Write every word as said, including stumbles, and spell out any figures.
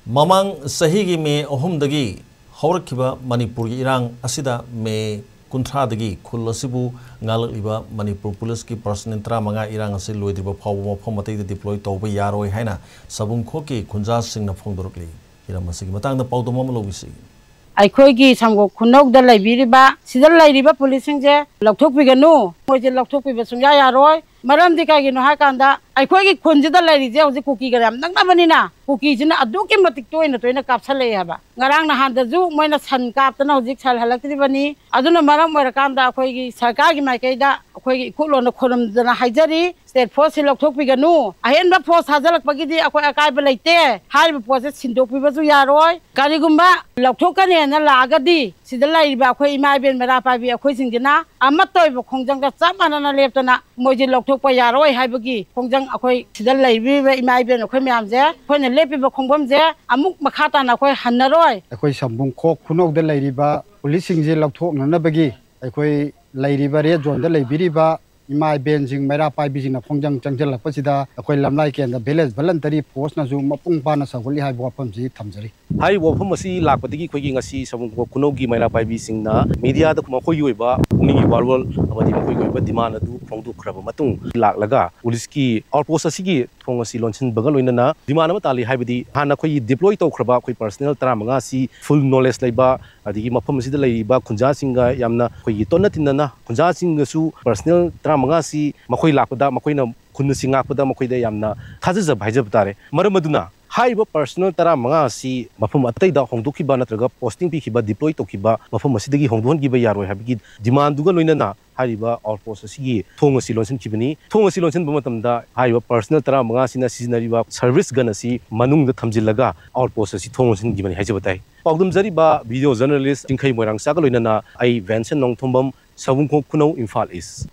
ꯃꯃꯥꯡ ꯆꯍꯤꯒꯤ ꯃꯦ ꯑꯍꯨꯝꯗꯒꯤ ꯍꯧꯔꯛꯈꯤꯕ ꯃꯅꯤꯄꯨꯔꯒꯤ ꯏꯔꯥꯡ ꯑꯁꯤꯗ ꯃꯦ ꯀꯨꯟꯊ꯭ꯔꯥꯗꯒꯤ ꯈꯨꯜ ꯑꯁꯤꯕꯨ ꯉꯥꯛꯂꯛꯂꯤꯕ ꯃꯅꯤꯄꯨꯔ ꯄꯨꯂꯤꯁꯀꯤ ꯄꯔꯁꯅꯦꯜ ꯇꯔꯥꯃꯉꯥ ꯏꯔꯥꯡ ꯑꯁꯤ ꯂꯣꯏꯗ꯭ꯔꯤꯕ ꯐꯥꯎꯕ ꯃꯐꯝ ꯑꯇꯩꯗ ꯗꯤꯄ꯭ꯂꯣꯏ ꯇꯧꯕ ꯌꯥꯔꯣꯏ ꯍꯥꯏꯅ ꯁꯕꯨꯡꯈꯣꯛꯀꯤ ꯈꯨꯟꯖꯥꯁꯤꯡꯅ ꯐꯣꯡꯗꯣꯔꯛꯂꯤ꯫ ꯍꯤꯔꯝ ꯑꯁꯤꯒꯤ ꯃꯇꯥꯡꯗ ꯄꯥꯎꯗꯝ ꯑꯃ ꯂꯧꯕꯤꯁꯤ꯫ ꯑꯩꯈꯣꯏꯒꯤ ꯁꯪꯒꯣꯝ ꯈꯨꯅꯧꯗ ꯂꯩꯕꯤꯔꯤꯕ, ꯁꯤꯗ ꯂꯩꯔꯤꯕ ꯄꯨꯂꯤꯁꯁꯤꯡꯁꯦ ꯂꯧꯊꯣꯛꯄꯤꯒꯅꯨ꯫ ꯃꯣꯏꯁꯦ ꯂꯧꯊꯣꯛꯄꯤꯕ ꯁꯨꯡꯌꯥ ꯌꯥꯔꯣꯏ꯫ ꯃꯔꯝꯗꯤ ꯀꯩꯒꯤꯅꯣ ꯍꯥꯏ ꯀꯥꯟꯗ, ꯑꯩꯈꯣꯏꯒꯤ ꯈꯨꯟꯁꯤꯗ ꯂꯩꯔꯤꯁꯦ ꯍꯧꯖꯤꯛ ꯀꯨꯀꯤꯒ ꯌꯥꯝ ꯅꯛꯅꯕꯅꯤꯅ, ꯀꯨꯀꯤꯁꯤꯅ ꯑꯗꯨꯛꯀꯤ ꯃꯇꯤꯛ ꯇꯣꯏꯅ ꯇꯣꯏꯅ ꯀꯥꯞꯁꯜꯂꯛꯑꯦ ꯍꯥꯏꯕ꯫ ꯉꯔꯥꯡ ꯅꯍꯥꯟꯗꯁꯨ ꯃꯣꯏꯅ ꯁꯟ ꯀꯥꯞꯇꯅ ꯍꯧꯖꯤꯛ ꯁꯟ ꯍꯜꯂꯛꯇ꯭ꯔꯤꯕꯅꯤ꯫ ꯑꯗꯨꯅ ꯃꯔꯝ ꯑꯣꯏꯔꯀꯥꯟꯗ ꯑꯩꯈꯣꯏꯒꯤ ꯁꯔꯀꯥꯔꯒꯤ ꯃꯥꯏꯀꯩꯗ ꯑꯩꯈꯣꯏꯒꯤ ꯏꯈꯨꯠꯂꯣꯟꯅ ꯈꯨꯔꯨꯝꯗꯅ ꯍꯥꯏꯖꯔꯤ, ꯁ꯭ꯇꯦꯠ ꯐꯣꯔꯁꯁꯤ ꯂꯧꯊꯣꯛꯄꯤꯒꯅꯨ꯫ ꯑꯍꯦꯟꯕ ꯐꯣꯔꯁ ꯊꯥꯖꯤꯜꯂꯛꯄꯒꯤꯗꯤ ꯑꯩꯈꯣꯏ ꯑꯀꯥꯏꯕ ꯂꯩꯇꯦ꯫ ꯍꯥꯏꯔꯤꯕ ꯄꯣꯠꯁꯦ ꯁꯤꯟꯗꯣꯛꯄꯤꯕꯁꯨ ꯌꯥꯔꯣꯏ꯫ ꯀꯔꯤꯒꯨꯝꯕ ꯂꯧꯊꯣꯛꯀꯅꯦꯅ ꯂꯥꯛꯑꯒꯗꯤ, ꯁꯤꯗ ꯂꯩꯔꯤꯕ ꯑꯩꯈꯣꯏ ꯏꯃꯥ ꯏꯕꯦꯟ ꯃꯩꯔꯥ ꯄꯥꯏꯕꯤ ꯑꯩꯈꯣꯏꯁꯤꯡꯁꯤꯅ ꯑꯃꯠꯇ ꯑꯣꯏꯕ ꯈꯣꯡꯖꯪꯗ ꯆꯞ ꯃꯥꯟꯅꯅ ꯂꯦꯞꯇꯅ ꯃꯣꯏꯁꯦ ꯂꯧꯊꯣꯛꯄ ꯌꯥꯔꯣꯏ ꯍꯥꯏꯕꯒꯤ ꯈꯣꯡꯖꯪ, ꯑꯩꯈꯣꯏ ꯁꯤꯗ ꯂꯩꯕꯤꯔꯤꯕ ꯏꯃꯥ ꯏꯕꯦꯟ ꯑꯩꯈꯣꯏ ꯃꯌꯥꯝꯁꯦ, ꯑꯩꯈꯣꯏꯅ ꯂꯦꯞꯄꯤꯕ ꯈꯣꯡꯐꯝꯁꯦ ꯑꯃꯨꯛ ꯃꯈꯥ ꯇꯥꯅ ꯑꯩꯈꯣꯏ ꯍꯟꯅꯔꯣꯏ꯫ ꯑꯩꯈꯣꯏ ꯁꯝꯕꯨꯡꯈꯣꯛ ꯈꯨꯅꯧꯗ ꯂꯩꯔꯤꯕ ꯄꯨꯂꯤꯁꯁꯤꯡꯁꯦ ꯂꯧꯊꯣꯛꯅꯅꯕꯒꯤ ꯑꯩꯈꯣꯏ ꯂꯩꯔꯤꯕ ꯔꯦꯗ ꯖꯣꯟꯗ ꯂꯩꯕꯤꯔꯤꯕ ꯏꯃꯥ ꯏꯕꯦꯟꯁꯤꯡ, ꯃꯩꯔꯥ ꯄꯥꯏꯕꯤꯁꯤꯡꯅ ꯈꯣꯡꯖꯪ ꯆꯪꯁꯤꯜꯂꯛꯄꯁꯤꯗ ꯑꯩꯈꯣꯏ ꯂꯝꯂꯥꯏ ꯀꯦꯟꯗ꯭ꯔ ꯚꯤꯂꯦꯖ ꯚꯂꯟꯇꯔꯤ ꯐꯣꯔꯁꯅꯁꯨ ꯃꯄꯨꯡ ꯐꯥꯅ ꯁꯧꯒꯠꯂꯤ ꯍꯥꯏꯕ ꯋꯥꯐꯝꯁꯤ ꯊꯝꯖꯔꯤ꯫ ꯍꯥꯏꯔꯤꯕ ꯋꯥꯐꯝ ꯑꯁꯤ ꯂꯥꯛꯄꯗꯒꯤ ꯑꯩꯈꯣꯏꯒꯤ ꯉꯁꯤ ꯁꯕꯨꯡꯈꯣꯛ ꯈꯨꯅꯧꯒꯤ ꯃꯩꯔꯥ ꯄꯥꯏꯕꯤꯁꯤꯡꯅ ꯃꯤꯗꯤꯌꯥꯗ ꯃꯈꯣꯏꯒꯤ ꯑꯣꯏꯕ ꯄꯨꯛꯅꯤꯡꯒꯤ ꯋꯥꯔꯣꯜ ꯑꯃꯗꯤ ꯃꯈꯣꯏꯒꯤ ꯑꯣꯏꯕ ꯗꯤꯃꯥꯟ ꯑꯗꯨ ꯐꯣꯡꯗꯣꯛꯈ꯭ꯔꯕ ꯃꯇꯨꯡ ꯂꯥꯛꯂꯒ ꯄꯨꯂꯤꯁꯀꯤ ꯑꯥꯎꯠꯄꯣꯁ ꯑꯁꯤꯒꯤ ꯊꯣꯡ ꯑꯁꯤ ꯂꯣꯟꯁꯤꯟꯕꯒ ꯂꯣꯏꯅꯅ ꯗꯤꯃꯥꯟ ꯑꯃ ꯇꯥꯜꯂꯤ꯫ ꯍꯥꯏꯕꯗꯤ ꯍꯥꯟꯅ ꯑꯩꯈꯣꯏꯒꯤ ꯗꯤꯄ꯭ꯂꯣꯏ ꯇꯧꯈ꯭ꯔꯕ ꯑꯩꯈꯣꯏ ꯄꯔꯁꯅꯦꯜ ꯇꯔꯥꯃꯉꯥ ꯑꯁꯤ ꯐꯨꯜ ꯅꯣꯂꯦꯖ ꯂꯩꯕ, ꯑꯗꯒꯤ ꯃꯐꯝ ꯑꯁꯤꯗ ꯂꯩꯔꯤꯕ ꯈꯨꯟꯖꯥꯁꯤꯡꯒ ꯌꯥꯝꯅ ꯑꯩꯈꯣꯏꯒꯤ ꯇꯣꯠꯅ ꯇꯤꯟꯅꯅ, ꯈꯨꯟꯖꯥꯁꯤꯡꯒꯁꯨ ꯄꯔꯁꯅꯦꯜ ꯇꯔꯥꯃꯉꯥ ꯑꯁꯤ ꯃꯈꯣꯏ ꯂꯥꯛꯄꯗ ꯃꯈꯣꯏꯅ ꯈꯨꯟ ꯑꯁꯤ ꯉꯥꯛꯄꯗ ꯃꯈꯣꯏꯗ ꯌꯥꯝꯅ ꯊꯥꯖꯖꯕ ꯍꯥꯏꯖꯕ ꯇꯥꯔꯦ꯫ ꯃꯔꯝ ꯑꯗꯨꯅ ꯍꯥꯏꯔꯤꯕ ꯄꯔꯁꯅꯦꯜ ꯇꯔꯥꯃꯉꯥ ꯑꯁꯤ ꯃꯐꯝ ꯑꯇꯩꯗ ꯍꯣꯡꯗꯣꯛꯈꯤꯕ ꯅꯠꯇ꯭ꯔꯒ ꯄꯣꯁꯇꯤꯡ ꯄꯤꯈꯤꯕ, ꯗꯤꯄ꯭ꯂꯣꯏ ꯇꯧꯈꯤꯕ ꯃꯐꯝ ꯑꯁꯤꯗꯒꯤ ꯍꯣꯡꯗꯣꯛꯍꯟꯈꯤꯕ ꯌꯥꯔꯣꯏ ꯍꯥꯏꯕꯒꯤ ꯗꯤꯃꯥꯟꯗꯨꯒ ꯂꯣꯏꯅꯅ ꯍꯥꯏꯔꯤꯕ ꯑꯥꯎꯠꯄꯣꯁ ꯑꯁꯤꯒꯤ ꯊꯣꯡ ꯑꯁꯤ ꯂꯣꯟꯁꯤꯟꯈꯤꯕꯅꯤ꯫ ꯊꯣꯡ ꯑꯁꯤ ꯂꯣꯟꯁꯤꯟꯕ ꯃꯇꯝꯗ ꯍꯥꯏꯔꯤꯕ ꯄꯔꯁꯅꯦꯜ ꯇꯔꯥꯃꯉꯥ ꯑꯁꯤꯅ ꯁꯤꯖꯤꯟꯅꯔꯤꯕ ꯁꯔꯚꯤꯁ ꯒꯟ ꯑꯁꯤ ꯃꯅꯨꯡꯗ ꯊꯝꯖꯤꯜꯂꯒ ꯑꯥꯎꯠꯄꯣꯁ ꯑꯁꯤ ꯊꯣꯡ ꯂꯣꯟꯁꯤꯟꯈꯤꯕꯅꯤ ꯍꯥꯏꯖꯕ ꯇꯥꯏ꯫ ꯄꯥꯎꯗꯝꯖꯔꯤꯕ ꯚꯤꯗꯤꯑꯣ ꯖꯔꯅꯦꯂꯤꯁ ꯆꯤꯡꯈꯩ ꯃꯣꯏꯔꯥꯡꯆꯥꯒ ꯂꯣꯏꯅꯅ ꯑꯩ ꯚꯦꯟꯁꯟ ꯅꯣꯡꯊꯣꯝꯕꯝ, ꯁꯕꯨꯡꯈꯣꯛ ꯈꯨꯅꯧ, ꯏꯝꯐꯥꯜ ꯏꯁ꯫